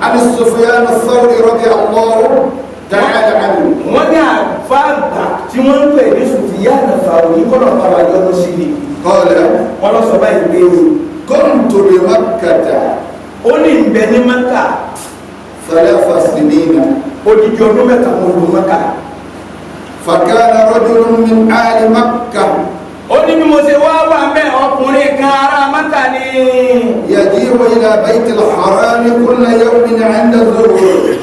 عن سفيان الثوري رضي الله تعالى عنه. Wọ́n ní àfáàgbà tí wọ́n ń pè ní Sufyan Thawri, kọ́nà bàbá yọnu sí ni. قال: Wọ́n lọ sọ báyìí pé: كنت بمكة Ó ní ń bẹ ní Mẹ́kà 3 سنين. Odidi ọdún 3 mo lò Mẹ́kà. فكان رجل من آل مكة. Ó ní bí mo ṣe wá wà mẹ́, ọkùnrin kan, ará Mẹ́kà ni. يجيء إلى بيت الحرام كل يوم عند الظهر.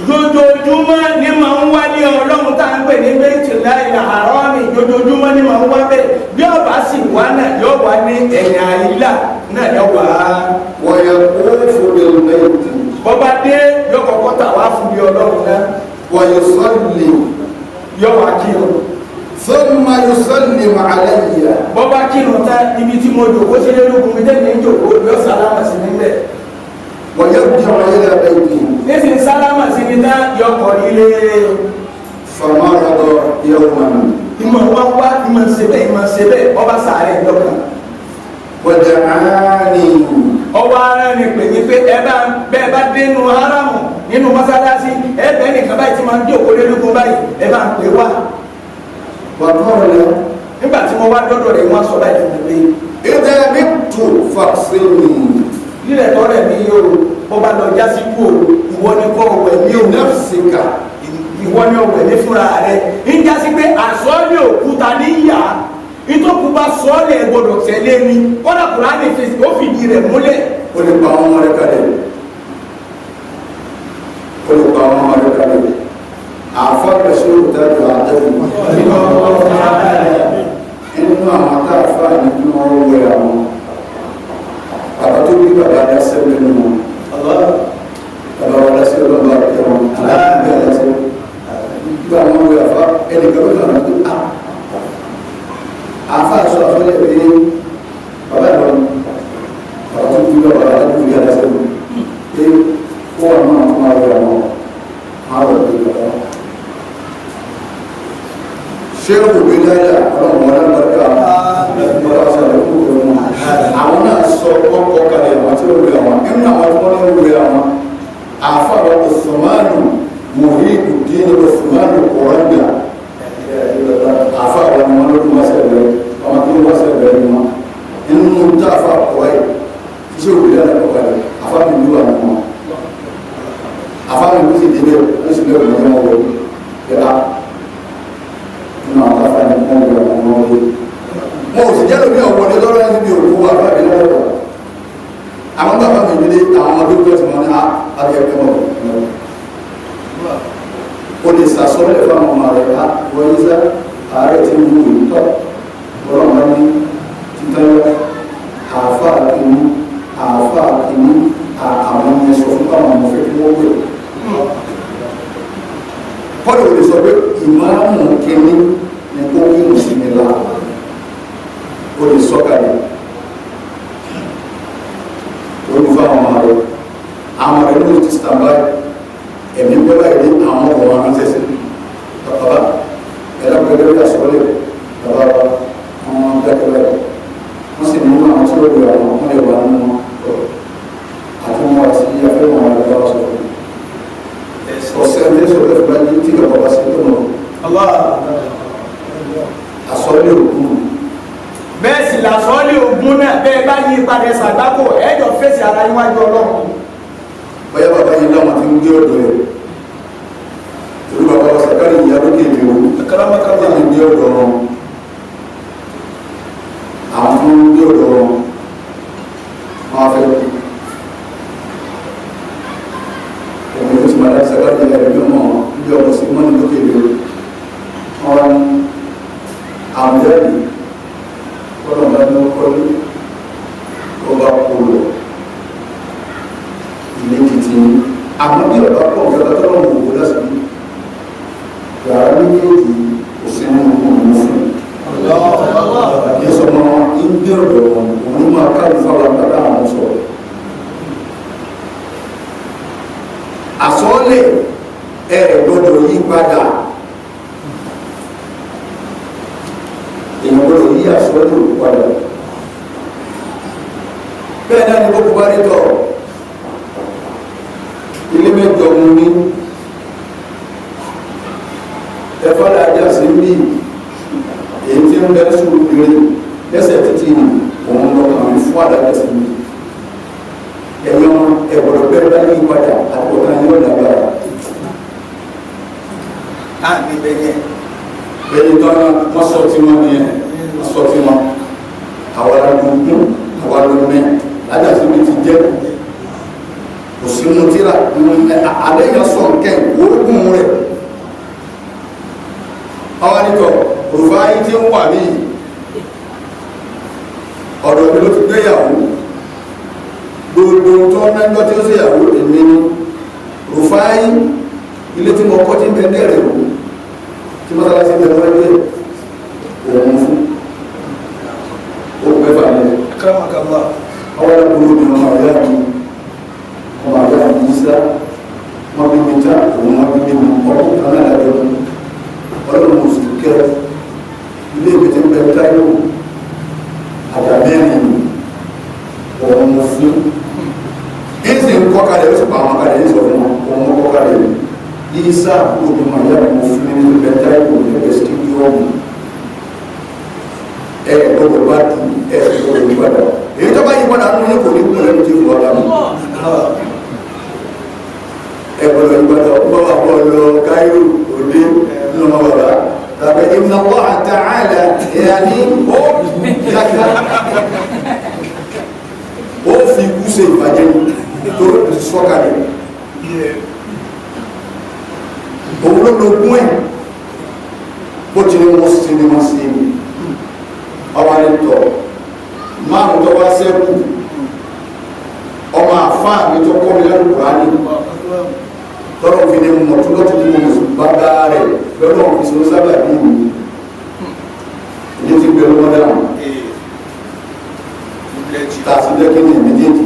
Jojoojúmọ́ ní màá ń wálé Ọlọ́run tá à ń pè ní Baytullahi al-Harami. Jojoojúmọ́ ní màá ń wá bẹ́ẹ̀. Bí ọba sì wá náà, yóò wá ní ẹ̀yìn àyílà náà yóò wá. ويطوف بالبيت. Bọ́ba dé, yóò kọ́kọ́ tà wá fún bí Ọlọ́run náà. ويصلي. Yóò wá kírun. ثم يسلم علي. Bọ́ba kírun tán, ibi tí mo jòkó sí lérúkún mi tẹ́lẹ̀ ń jòkó, yóò sálámà sí níbẹ̀. ويرجع إلى بيته. Nísìnyí, sálámà sí mi tán, yóò kọ́ ilé. فمرض يوما. Ìmọ̀ wá wá, ìmọ̀ ṣe bẹ́ẹ̀, ìmọ̀ ṣe bẹ́ẹ̀, ọba sàárẹ̀ ìjọba. ودعاني. Ọwọ́ ara ni pè mí pé ẹ bá bẹ́ẹ̀ bá dénú haramu nínú mọ́sálásí, ẹ bẹ́ẹ̀ nìkan báyìí tí máa ń jókòó lérúkún báyìí, ẹ bá ń pè wá. وقال: Nígbà tí mo wá dọ́dọ̀ rẹ̀, wọ́n sọ báyìí fún mi pé: إذا مت فاغسلني. Lílẹ̀ tọ́rẹ̀ mi yóò bó bá lọ jásí kú o, ìwọ ni kọ́ ọ̀wẹ̀ mi ò. بنفسك. Ìwọ ni ọ̀wẹ̀ mi fúnra rẹ̀. Ń jásí pé àsọ́ọ́lẹ̀ òkúta níyà ìtòkù bá sọ́ọ́lẹ̀ gbọ́dọ̀ tẹ̀lé mi. Kọ́dà Kùránì ó fìdí rẹ̀ múlẹ̀. Ó lè pa àwọn ọmọ rẹ̀ kalẹ̀, ó lè pa àwọn ọmọ rẹ̀ kalẹ̀. Àfọ́ pẹ̀sẹ̀ òtẹ́jọ àtẹ́kùn nínú àwọn táàfà ní kí wọ́n wẹ àwọn bàbá tó bí bàbá dásẹ́ nínú wọn. Bàbá wa dásẹ́, ọlọ́ba ẹ̀wọ̀n aláàbí dásẹ́. Nígbà wọn wẹ àfá, ẹnìkan ló kàn án tó àfá sọ àfọlẹ̀ pé bàbá ìlọrin, bàbá tó bí bàbá aláàbí dásẹ́ pé ó wà náà tó máa wẹ àwọn máa wẹ̀ pé bàbá ṣéwù bí láyà ọlọ́run wọn lọ́dọ̀ bàbá sọ̀rọ̀ kúrò wọn. Àwọn náà sọ kọ́kọ́ kalẹ̀ àwọn tí ó wé àwọn nínú àwọn tí wọ́n ní wé àwọn àfàwọ̀ Usmanu Muhyiddin Usmanu Kùrọ̀dà. Àfàwọ̀ ni wọ́n lọ́dún wọ́n sẹ̀rẹ̀ ọmọ tí wọ́n sẹ̀rẹ̀ ni wọ́n nínú tá àfà kọ́ ẹ̀ ṣéwù bí láyà kọ́ kalẹ̀. Àfà mi lù wà nínú wọn. Àfà mi lù sí débẹ̀, ó sì lẹ́wọ̀n ní wọn wọ̀ yẹ́n nínú àwọn afa ní wọn wọ àwọn ọmọ wọn. Wọn ò sì jẹ́ lómi ọ̀wọ́ ní lọ́rọ́ ẹni bí òkú wa báyìí lọ́wọ́. Àwọn bàbá mi nílé, àwọn ọmọdé tó ti mọ ní àbí ẹgbẹ́ wọn. O lè sàsọ́lẹ̀ fún àwọn ọmọ rẹ̀ á wọ́n yí sá ààrẹ tí ń wù ú tọ́ ọlọ́run bá ní títayọ àáfà kìíní, àáfà kìíní, àwọn ọmọ sọ fún báwọn ọmọ fẹ́ kí wọ́n wẹ̀. Kọ́dọ̀ ò lè sọ pé ìmáàmù kìíní ni kó kírun sí mi la. O lè sọ kalẹ̀ olùfẹ́ àwọn ọmọ rẹ̀. Àwọn rẹ̀ ló ti stand by. Ẹ̀mí gbọ́ báyìí ní àwọn ọmọ wọn ránṣẹ́ sí bàbá ẹ̀dá pẹ̀lú àsọ̀lẹ̀ bàbá wa. Wọn dákẹ́ báyìí, wọ́n sì mú àwọn tí ó wù àwọn wọn lè wà nínú àti wọn wá sí afẹ́ wọn wà lọ́wọ́ sọ fún ọ̀sẹ̀ ní sọ̀rọ̀ fún báyìí tí bàbá wa sí tó mọ̀ àsọ̀lẹ̀ òkú. Bẹ́ẹ̀ sì làsọ́ọ́lẹ̀ ogun náà, bẹ́ẹ̀ bá yí padà sàgbákò, ẹ̀jọ̀ fèsì ara níwájú Ọlọ́run. Bóyá bàbá yìí láwọn ti ń gbé ọ̀dọ̀ ẹ̀, torí bàbá wa sàkárì ìyá lókè ìlú tí ń gbé ọ̀dọ̀ wọn, àwọn tó ń gbé ọ̀dọ̀ wọn, wọn fẹ́ kú. Òun yóò ti máa dá sàkárì ìyá rẹ̀ bí ọmọ bí ọmọ sí mọ́ni lókè ìlú wọn. Àwọn jáde kọ́nà bá ní ọkọ̀ ní ọba kú lọ ilé títí ní. Àmọ́ bí ọba pọ̀ nǹkan tó lọ́wọ́ òwò lásìkò yàrá méjèèjì kò sí nínú ọmọ fún yẹsọ mọ ń gbé ọ̀dọ̀ wọn, òun máa kárí fáwọn àgbàdo àwọn sọ̀rọ̀ àsọọ́lẹ̀ ẹ gbọ́dọ̀ yí padà. Èèyàn gbọ́dọ̀ yí àsọọ́lẹ̀ òkú padà. Bẹ́ẹ̀ náà ni gbogbo bá rí tọ̀ ilé. ní ẹ̀fọ́ làjà sí bí èyí tí ń bẹ sùúrù lẹ́sẹ̀ títí ni òun lọ kàn mí fún àdájọ́ sí mi ẹ̀yọ́ ẹ̀gbọ́dọ̀ bẹ́ẹ̀ bá yí padà àtọ̀tàn yóò lágbára. Á níbẹ̀ yẹn. Èyí tán wọ́n sọ tí wọ́n ní ẹ̀ wọ́n sọ tí wọ́n àwa la ló kún àwa ló mẹ́ lájà sí mi ti jẹ́ kò sínú tíra alẹ́ yẹn sọ nkẹ́ oògùn rẹ̀ àwọn nìtọ̀ rùfáyí tí ń wà mí ọ̀dọ̀ mi ló ti gbéyàwó gbogbo tó mẹ́jọ tí ó sì yàwó èmi ni rùfáyí ilé tí mo kọ́ tí ń bẹ dẹ́rẹ̀ wò tí mọ́sálásí bẹ lọ́wọ́ ẹ̀ òun fún ó mẹ́fà ní Akramakallah. Àwọn aláboyún mi ọmọ àyà mi ọmọ àyà mi yíṣá wọn bí mi tá òun wọn bí mi ọdún kan náà lájọ mi ọlọ́run mo sì kẹ́ ilé mi ti ń bẹ táyọ̀ àgbà mẹ́rin òun mo fún yín sì ń kọ́ kalẹ̀ ó sì pa àwọn kalẹ̀ yín sọ fún wọn òun mo kọ́ kalẹ̀ yíṣá òun ọmọ àyà mi mo fún mi ní bẹ táyọ̀ lẹ́gbẹ̀ẹ́ stadium ẹ gbọ́dọ̀ bá du ẹ gbọ́dọ̀ yí padà èyí tó bá yí padà nínú yín kò ní kún lẹ́nu tí fún wa lánàá ẹ gbọ́dọ̀ yí padà ó bá wà bọ́ lọ Káírò òde nínú ọmọ bàbá tàbí inna Allah ta'ala yàní ó kíákíá ó fi ikú ṣe ìbàjẹ́ tó sọ́kàlẹ̀ òun ló lógún ẹ̀ bó ti ní wọ́n sí ni wọ́n sí ni ọwọ́ ni tọ̀ márùn tó wá sẹ́kù ọmọ àfáà mi tó kọ́ mi lẹ́nu kùránì tọ́lọ́ fi ní mọ̀ tó lọ́tún ní mo bàbá rẹ̀ lọ́dọ̀ fi sọ sábà bí mi ní ti gbé lọ́wọ́ dáhùn tá a sì jẹ́ kí ni méjèèjì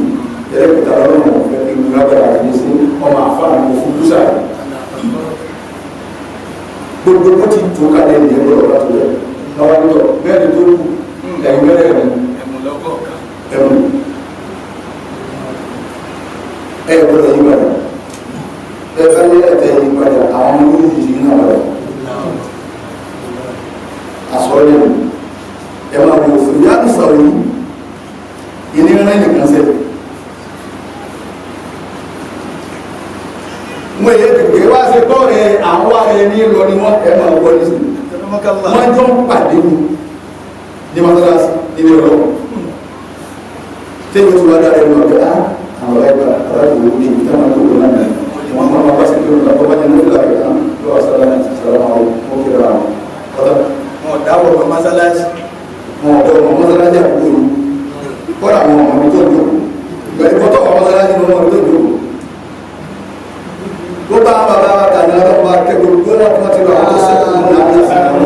ẹlẹ́kùtà lọ́nà ọ̀fẹ́ kí n lágbára àti sí ọmọ àfáà mi fún búṣà gbogbo bó ti tó kalẹ̀ ní ẹgbẹ́ ọ̀rọ̀ tó yẹ lọ́wọ́ ní tọ̀ bẹ́ẹ̀ ni tó kù ẹ̀yìn bẹ́ẹ̀ ni Ẹ̀mú lọ́gọ̀ọ̀kan. ẹ̀mú ẹ̀ gbọ́dọ̀ yí padà ẹ fẹ́ yẹ ẹ̀tẹ̀ yí padà àwọn ọmọ yóò yí náà padà àsọ̀rọ̀ yẹn ẹ máa wò fún yàtọ̀ sàwọn yìí ìnira nìkan sẹ́yìn. Wọ́n èyí kèké wá sí bọ́ọ̀rẹ̀ àwọn wá rẹ̀ ní lọ ni wọ́n ẹ máa wọlé sí Akramakallah. wọ́n jọ ń pàdé ní ní mọ́sálásí nílé ọlọ́run tí yóò tún wá dára ẹnu ọ̀gá á àwọn ẹgbẹ́ aráàlú ní ìtàn tó wọ́n náà wọ́n máa bá sí kí wọ́n lọ́wọ́ bá ní lọ́wọ́ rẹ̀ á lọ́wọ́ sára ní sára wọn ó kíra wọn ọ̀tá Wọn ò dáwọ̀ ọmọ mọ́sálásí. wọn ọ̀dọ́ ọmọ mọ́sálásí àkókò yìí kọ́ra àwọn ọmọ mi tó dùn pẹ̀lú kọ́tọ̀ ọmọ mọ́sálásí ni wọ́n tó dùn tó bá bàbá wa tà ní ọlọ́pàá akẹ́kọ̀ọ́ tó wọ́n tó ti lọ àwọn tó sẹ́kù ní àwọn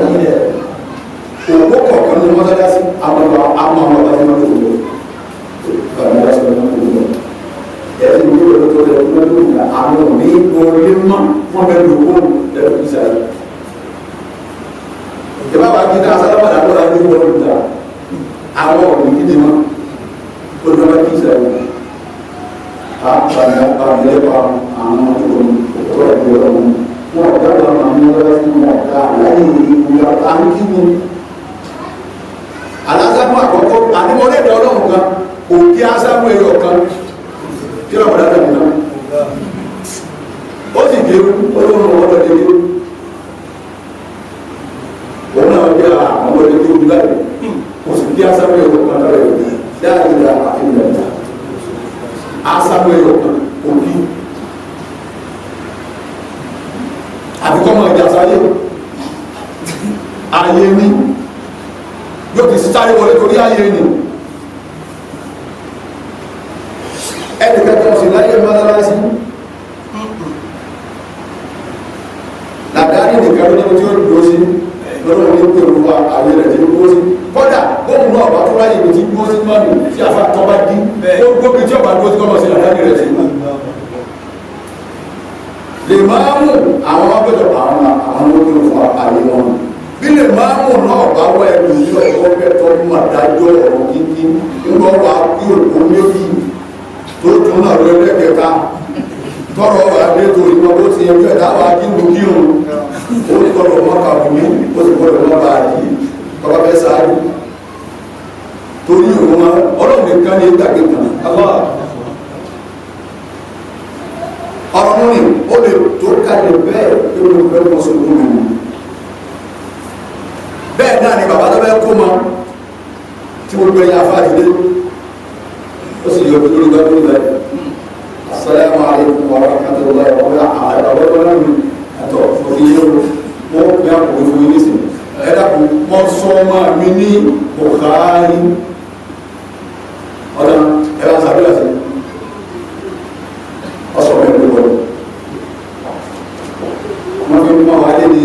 òwò kọ̀ọ̀kan ní mọ́sálásí àwọn àwọn àwọn bàbá tí wọ́n tó dùn bàbá wa sọ̀rọ̀ tó dùn ẹ̀sìn ní ìwé tó lẹ̀ tó lọ́dún ìgbà àwọn òní orí mọ́ wọ́n bẹ lò ó lẹ́nu ìsàlẹ̀ ìjọba wa kí náà sábà dàgbà láti wọ́n lù dà àwọn òní kí ni wọ́n olùdókòwò kí ìsàlẹ̀ àpàlẹ́pà àwọn òkúrò ẹgbẹ́ ọ̀hún wọn ọ̀gá àwọn àwọn ọlọ́sí wọn ọ̀gá láyé ìwúyà àǹkí ni alásámú àkọ́kọ́ ànímọ́lẹ́dẹ̀ ọlọ́run kan òkè ásámú ẹyọ kan kí lọ́wọ́ dáadáa nìkan ó sì dé olóhùn ọ̀dọ̀ dédé òun náà bí àwọn ọmọdé tó ń láyé ó sì kí ásámú ẹyọ kan lára ẹ̀ dáadáa àti ìlànà asáwọ̀ ẹ̀yọ̀ kan òbí àfikọ́ máa jà sáyé ayé ní yóò ti sáré wọlé torí ayé ní ẹnì kẹta ọ̀sìn láyé mọ́sálásí làdáni nìkan ló níbi tí ó dúró sí lọ́dọ̀ ní pẹ̀lú wa àyè rẹ̀ tí ó dúró sí kódà bóun náà bá tó ráyè ibi tí dúró sí mọ́nù tí àfa tọ́ bá dín gbogbo ibi tí ọba dúró sí kọ́mọ̀ sí làdáni rẹ̀ sí. Lè máa mú àwọn ọgbẹ́dọ̀ àwọn àwọn olókùnrin fún àyè wọn bí lè máa mú náà bá wọ ẹrù yìí ọgbọ́n bẹ́ẹ̀ tọ́ mú àdájọ́ ọ̀rọ̀ kíkí ńgbọ́ wà kí òkú méjì tó tún náà lọ ẹlẹ́kẹta Tọrọ wà dé torí wọn bó ti yẹjú ẹ̀dá wa kírun kírun. Ó gbọ́dọ̀ mọ́ kàbùmí, ó sì gbọ́dọ̀ mọ́ bàálí. Tọ́ba fẹ́ sáájú. Torí òun máa ọlọ́run nìkan ní ìgbàgbé kan. Ọ̀rọ̀ mú ni ó lè tó kalẹ̀ bẹ́ẹ̀ pé mo fẹ́ mọ́ sókún mi. Bẹ́ẹ̀ náà ni bàbá tó fẹ́ kó mọ tí mo gbé ya fáàdì dé. Ó sì yọ ojú lórí gbàgbé bẹ́ẹ̀. Assalamu alaikum wa rahmatullahi wa barakatuh. Àtọ̀ òfin yóò wọ́n pín àpò fún yín nísìnyí. Ẹ dákun, wọ́n sọ ọmọ mi ní Bukhari. Ọ̀dà ẹ bá sàbílà sí. Ọ̀sọ̀ mẹ́rin ló wọlé. Wọ́n fi mọ́ wálé ní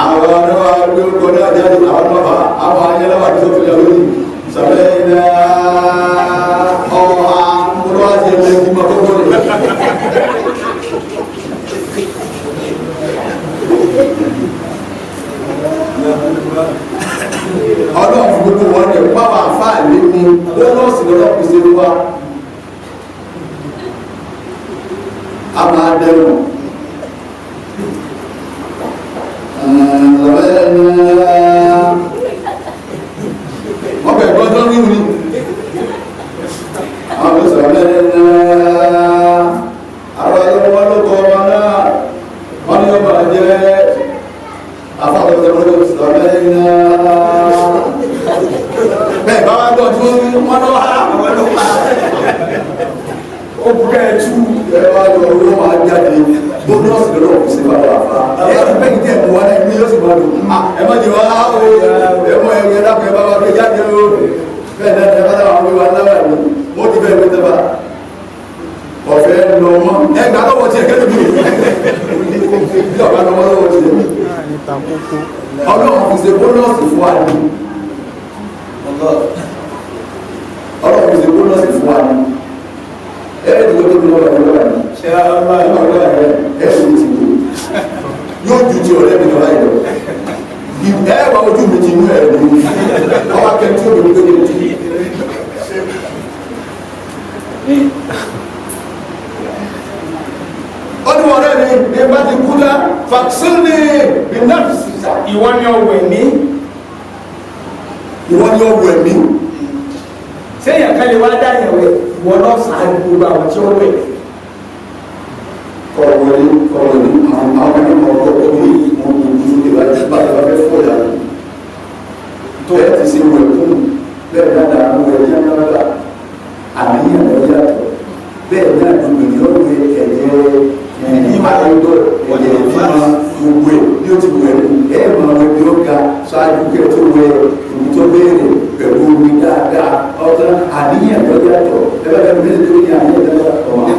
àwọn ọ̀dọ́ lórúkọ náà jáde àwọn ọ̀dọ́ àwọn ayélujára tó fi lọ lórí. Sàbẹ̀ iná ọ̀hà olúwàjẹ lẹ́gbẹ̀ẹ́ mọ́ tó wọlé. Ọlọ́run fún gbogbo wọn ní pàwọn àfáàní ní bónọ́ọ̀sì lọ́lọ́ pèsè wa a máa dẹrùn wọ́n bẹ̀rẹ̀ gbọ́n tó ń rí ni àwọn ọmọ sọ̀rọ̀ àwọn ọmọ ló kọ́ ọmọ náà wọ́n ní ọmọ jẹ́ afáàlọ́sọ̀rọ̀ bẹ́ẹ̀ bá wá gbọ́ tí wọ́n lọ́ ha Àwọn ló pa. Ó bùkẹ́ ẹ̀ tú. ẹ wá lọ owó máa jáde bónọ́ọ̀sì lọ́wọ́ kò sí bàbá àfa ẹ ti bẹ́ẹ̀ ní ẹ̀mú wa náà ní yóò sì máa dùn ẹ má jẹ wá o ẹ mọ ẹ dákun ẹ bá wá gbé jáde o bẹ́ẹ̀ náà ẹ bá dáwà wí wa láwà ní wọ́n ti bẹ́ẹ̀ gbé tẹ́fà ọ̀fẹ́ lọ mọ́ ẹ gbà lọ́wọ́ tiẹ̀ kẹ́lẹ́ mi bí ọ̀gá lọ́wọ́ lọ́wọ́ tiẹ̀ ọlọ́run fi ṣe bónọ́ọ̀sì fún wa ní ọlọ́run fi ṣe bónọ́ọ̀sì fún wa ní ẹ̀ẹ́dì ló tóbi lọ́wọ́ ẹ̀ lọ́wọ́ ẹ̀ Ṣé Allah yóò ju ti ọ̀rẹ́ mi lọ́la yìí lọ ẹ wà ojú mi ti inú ẹ̀ ní ọwọ́ akẹ́kẹ́ tí obìnrin tó yẹ ti. Ó ní ọ̀rẹ́ mi ní bá ti kú dá fàksílì bí nọ́ọ̀sì. Ìwọ ni ọwẹ̀ ní. Ìwọ ni ọwọ́ ẹ̀mí. Séèyàn kan lè wá dá yẹn wẹ̀, ìwọ náà ṣáájú gbogbo àwọn tí ó wẹ̀. Kọ̀wé kọ̀wé àwọn àwọn ọmọ ọkọ̀ ní ìmọ̀ ìlú ìbáyìí bá ti bá fẹ́ fọ́ yàrá. Bẹ́ẹ̀ ti ṣe wẹ̀ fún bẹ́ẹ̀ dáadáa àwọn ẹ̀jẹ̀ náà àníyàn lọ yàtọ̀ bẹ́ẹ̀ náà obìnrin ó wẹ ẹ̀jẹ̀ ìbímọ ẹ̀jẹ̀ ìbímọ gbogbo ẹ̀ bí ó ti wẹ̀ ẹ̀ máa wẹ̀ bí ó ga ṣáájú kí ẹ tó wẹ̀ ìlú tó béèrè pẹ̀lú omi dáadáa ọ̀tọ̀ àníyàn lọ yàtọ̀ ẹ bá bẹ́ẹ̀ bẹ́ẹ̀ tó ní àníyàn lọ yàtọ̀ ọ̀rọ̀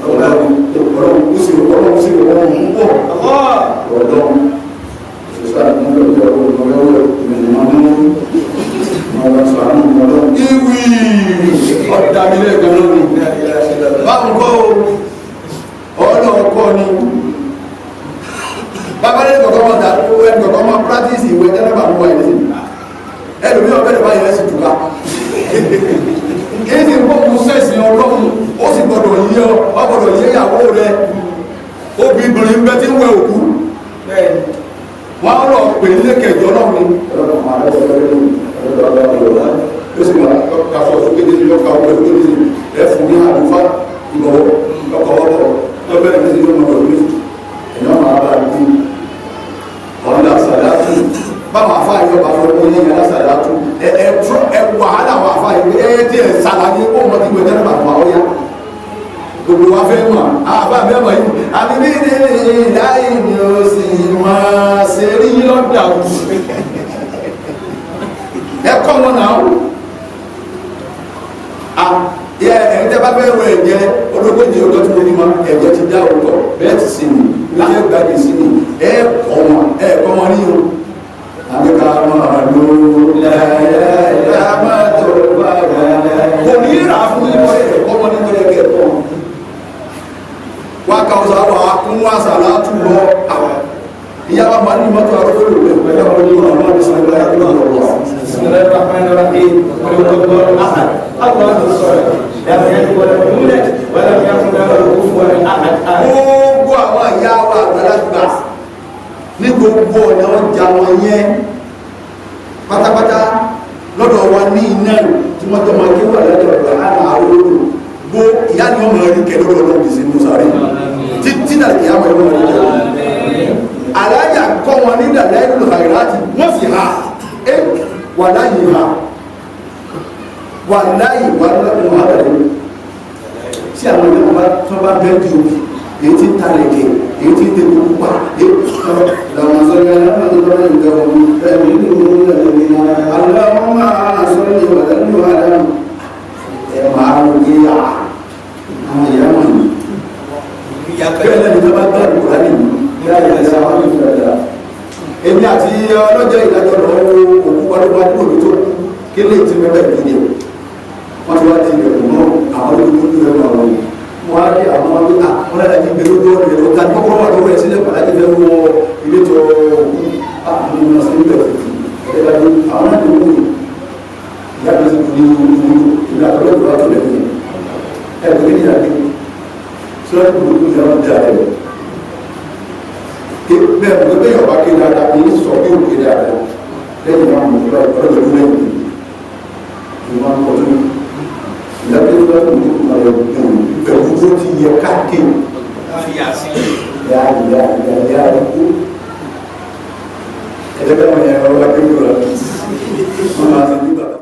ọ̀rọ̀ ó sì ọ̀rọ̀ ó sì ọ̀rọ̀ ń pọ̀ ọ̀dọ́ ìwì ọ̀dàmílẹ̀ gan lónìí báwọn kọ́ o ọlọ́ọ̀kọ́ ni bàbá lẹ́nu kọ̀ọ̀kan máa dà ẹnu kọ̀ọ̀kan máa practice ìwé jẹ́nẹ́bà mú wa ẹ̀ lẹ́sìn ẹlòmí ọ̀bẹ̀rẹ̀ báyìí ẹ̀ sì túká èyí ti ń bọ́ mú sẹ́sìn ọlọ́run ó sì gbọ́dọ̀ yé ọ ọ gbọ́dọ̀ yé ìyàwó rẹ obìnrin ń bẹ tí ń wẹ òkú wọ́n lọ pè ní kẹjọ náà ni. Ó sì máa kàfọ́ sókè ní ọkà ọkọ̀ sókè ní ẹ fún ní àlùfáà ìbọ̀wọ́ ọkọ̀ ọkọ̀ tó bẹ̀rẹ̀ ní sí ọmọ ọdún ẹ̀yọ́ máa bá a bí ọ̀nà sàdátù báwọn afáà yọ bá fọwọ́ ní yàrá sàdátù ẹ ẹ ẹ wàhálà àwọn afáà yìí ẹ ẹ tiẹ̀ sàlàyé ó mọ tí gbẹdẹ́ náà bàbá ọ yá gbogbo wa fẹ́ mọ̀ àbá mi ọmọ yìí àbí bí ní láì ní o sì máa ṣe rí lọ́dà o ẹ kọ́ wọn náà o ẹ ẹ tẹ́ bá fẹ́ wọ ẹ̀jẹ̀ ológójì ọjọ́ tí mo ní ma ẹ̀jẹ̀ ti dá òótọ́ bẹ́ẹ̀ ti sì ní ilé gbàgbé sí ni ẹ kọ́ wọn ẹ kọ́ wọn ní o àbí ká máa lo láyà máa tó bá wà kò ní rà fún yín wọ́n ẹ̀ kọ́ wọn ní wọ́n yẹ kẹ́ ẹ̀ kọ́ wọn wá ka ọ̀sán wà kún wá sàlátù lọ àwọn Ìyá wa máa ní mọ́tò arọ́fẹ́lò rẹ̀ pẹ̀lú àwọn olóòrùn àwọn ọmọ. بسم الله الرحمن الرحيم. قل هو الله احد، الله الصمد، لم يلد ولم يولد ولم يكن له كفوا احد. Gbogbo àwọn ìyá wa àgbàlagbà ní gbogbo ọ̀nà ọjà wọn yẹn pátápátá lọ́dọ̀ wa ní iná tí wọ́n tọ́ máa kí wà lọ́dọ̀ ọ̀dọ̀ àmà àrólò gbó ìyá ni wọ́n máa rí kẹ́ lọ́dọ̀ ọlọ́run sí musari títí náà kìí àmọ́ ìwọ̀n rí kẹ́. Alájà kọ́ wọn ní dàlẹ́ ìlú àìráàtì, wọ́n sì ha ẹ wà láyé ha wà láyé wà láyé wà láyé tí àwọn ìyá bá tó bá bẹ́ẹ̀ di òbí, èyí tí ń ta lẹ̀kẹ̀, èyí tí ń tẹ gbogbo pa èyí làwọn sọ́jà lọ́wọ́ ìjọba ẹ̀mí ní ìlú aláwọ̀ máa sọ́jà ìwàlẹ́nu aláwọ̀ ẹ̀ máa ń gbé àwọn ìyá wọn ni bẹ́ẹ̀ lẹ́nu tó bá gbá ìkúrá nìyí ní ayé ẹ̀sán àwọn ìfúnra. Èmi àti ọlọ́jọ́ ìdájọ́ lọ́wọ́ òkú wàlúwà ní òbí tó kú kí lè ti mẹ́bẹ̀ ìdíje wọ́n ti wá ti ilẹ̀kùn mọ́ àwọn olóògbé tó ẹ̀rọ àwọn yìí wọ́n á rí àwọn ọmọdé àwọn alájí gbé lójú ọ̀rẹ́ lọ ta kọ́kọ́ wà lọ́wọ́ ẹ̀ sílẹ̀ pàdájì fẹ́ wọ ilé tó òkú àwọn ọmọ sí níbẹ̀ títì ẹ̀ bá dé àwọn náà tó wù ìyá mi sì kú ní ìlú ìlú àtọ́lẹ́ ìlú àtọ́lẹ́ ìlú ẹ̀ pé kí ni ìyá mi sọ́ọ́ kúrú ìyá wọn dá ẹ̀ bẹ́ẹ̀ mo bẹ́ẹ̀ yọ̀bá ké dáadáa kì í sọ pé òkè dáadáa lẹ́yìn náà mo fẹ́ ọ̀rọ̀ ìlú lẹ́yìn ìwọ̀n ọdún ìyá tó bá tó ní ìpàdé pẹ̀lú tó ti yẹ káàkiri yá yá yá yá ikú ẹ̀ẹ́dẹ́gbẹ̀rún yẹn ọ̀rọ̀ akéwì rẹ̀ wọ́n máa ti ní bàtà.